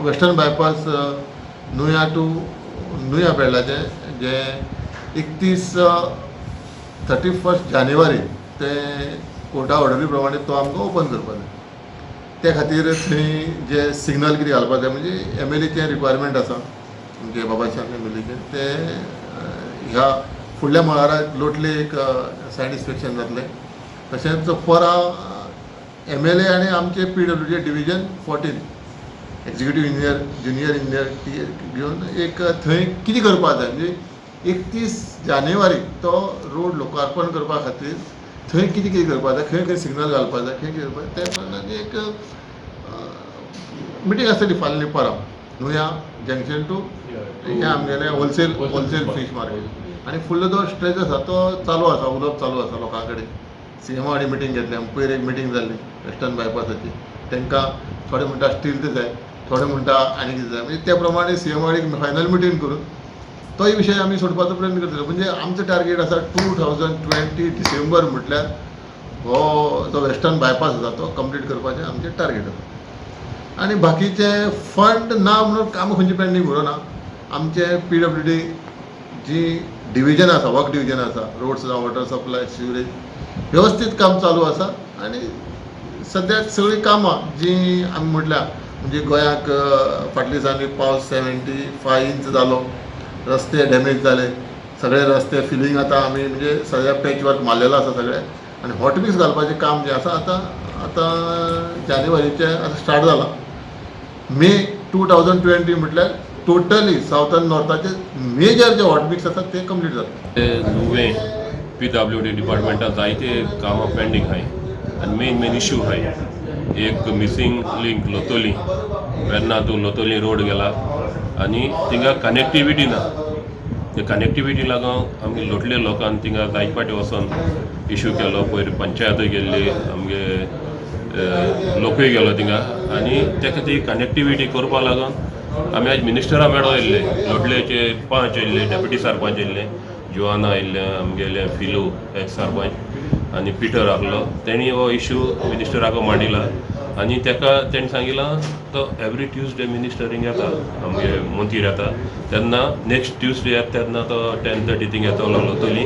Western bypass नुया two नुया पेडलाचें जें 31 31 जानेवारी ते कोर्टा ऑर्डरी प्रमाणे तो आमकां ओपन करपाक जाय. त्या खातीर थंय जे सिग्नल कितें घालपाक जाय, म्हणजे एमएलएचें रिक्वायरमेंट आसा, म्हणजे बाबासाहेब एमएलएचें तें ह्या फुडल्या मळाराक लोटले एक सायड इन्स्पेक्शन जातलें. तशेंच परां एमएलए आनी आमचे PWD division 14 executive engineer, junior engineer घेवन एक थंय कितें करपाक जाय, म्हणजे 31 जानेवारीक तो रोड लोकार्पण करपा खातीर थंय कितें कितें करपाक जाय, खंय खंय सिग्नल घालपाक जाय, खंय कितें करपाक जाय, त्या प्रमाणे एक मिटींग आसतली फाल्यां परां नुया जंक्शन टू हें आमगेलें होलसेल फीश मार्केट. आनी फुडलो जो स्ट्रेच आसा तो चालू आसा, उलोवप चालू आसा लोकां कडेन. सीएमा वांगडा मिटींग घेतली आमी, पयर एक मिटींग जाल्ली वेस्टर्न बायपासाची. तांकां थोडे म्हणटा स्टील जाय, थोडे म्हणटा आनी कितें जाय. म्हणजे त्या प्रमाणे सीएमा वांगडा फायनल मिटींग करून तोय विशय आमी सोडपाचो प्रयत्न करतले. म्हणजे आमचो टार्गेट आसा 2020 डिसेंबर म्हटल्यार हो जो वेस्टर्न बायपास आसा तो कंप्लीट करपाचें आमचें टार्गेट आसा. आनी बाकीचे फंड ना म्हणून कामां खंयची पेंडींग उरना. आमचे पीडब्ल्यूडी जी डिविजन आसा, वर्क डिविजन आसा, रोड्स जावं वॉटर सप्लाय, सिवरेज, वेवस्थीत काम चालू आसा. आनी सद्याक सगळीं कामां जीं आमी म्हटल्या, म्हणजे गोंयाक फाटल्या दिसांनी पावस 75 इंच जालो, रस्ते डॅमेज जाले, सगळे रस्ते फिलींग आतां आमी म्हणजे सगळ्या पॅच वर्क मारलेलो आसा सगळें. आनी हॉट मिक्स घालपाचें काम जें आसा आतां आतां जानेवारीचें आतां स्टार्ट जालां. मे 2020 म्हटल्यार टोटली सावथ आनी नॉर्थाचे मेजर जे हॉट मिक्स आसा ते कंप्लीट जाता. नुवें पीडब्ल्यूडी डिपार्टमेंटात जायते कामां पेंडींग आहाय आनी मेन मेन इश्यू आहाय. एक missing link Loutolim, Verna to Loutolim road गेला आनी थिंगा कनेक्टिविटी ना. ते कनेक्टिविटी लागून आमगे लोटले लोकान थिंगा जायते फावटी वचोन इश्यू केलो. पयर पंचायतूय गेल्ली, आमगे लोकूय गेलो थिंगा आनी तेका ती कनेक्टिविटी करपा लागून आमी आज मिनिस्टरा मेळो येयल्ले. लोटलेचे पंच येयल्ले, डेप्युटी सरपंच येयल्ले, जुवाना आयिल्ले, आमगेले फिलू एक्स सरपंच आनी पिटर आहलो. तेणी हो इशू मिनिस्टराक मांडिला आनी तेका तेणी सांगिलां तो एवरी ट्युजडे मिनिस्टर हिंग येता, आमगे मंत्री येता तेन्ना, नेक्स्ट ट्युजडे येता तेन्ना तो 10:30 थिंग येतलो लोतोली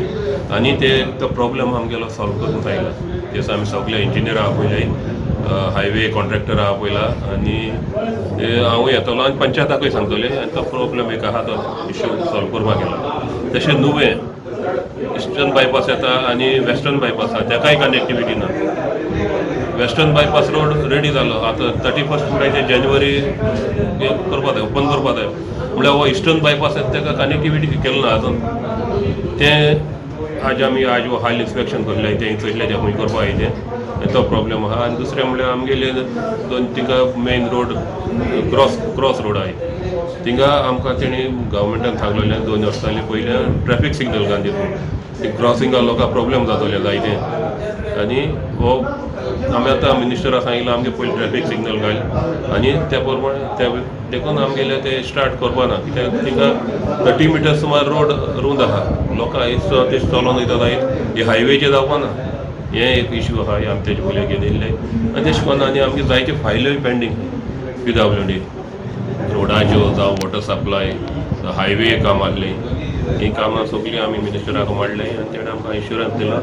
आनी ते तो प्रॉब्लम आमगेलो सॉल्व करून सांगला. तेच आमी सगळे इंजिनियरा आपयले, हायवे कॉन्ट्रॅक्टरा आपयला आनी ते हांवूय येतलो आनी पंचायताकूय सांगतले आनी तो प्रॉब्लम एक आहा तो इश्यू सॉल्व करपाक गेला. तशें नुवें इस्टर्न बायपास येता आनी वेस्टर्न बायपास आहा, तेकाय कनेक्टिविटी ना. वेस्टर्न बायपास रोड रेडी जालो आतां, 31 म्हळ्यार जानेवारी हे करपा जाय, ओपन करपा जाय. म्हळ्यार हो इस्टर्न बायपास आसा तेका कनेक्टिविटी केलो ना आजून. तें आज आमी आज हायल इन्स्पेक्शन करले, तें चोयलें तें खंय करपा जाय तें, तो प्रॉब्लम आहा. आनी दुसरें म्हळ्यार आमगेले दोन थिंगा main road cross road आहाय, थिंगा आमकां तेणी गव्हर्मेंटान सांगलेलें 2 वर्सां जालीं पयलें ट्रॅफीक सिग्नल घालून दिता. ती क्रॉसिंगा लोकांक प्रॉब्लम जातले जायते. आनी हो आमी आतां मिनिस्टरा सांगिलां आमगे पयलीं ट्रॅफीक सिग्नल घाल आनी त्या प्रमाणे त्या देखून आमगेले ते स्टार्ट करपा ना, कित्याक थिंगा 30 मिटर सुमार रोड रूंद आहा. लोकां ते चलोन वयता जायत, हे हायवेचेर जावपा ना. हें एक इशू आहा, हें आमी तेजे पयलीं घेवन येयल्ले. आनी तशें करून आनी आमगे जायत्यो फायल्योय पेंडींग पीडब्ल्यूडी रोडाच्यो जावं वॉटर सप्लाय, हायवे काम आहलें, हीं कामां सगळीं आमी मिनिस्टराक मांडलें आनी तेणें आमकां इन्शुरन्स दिला.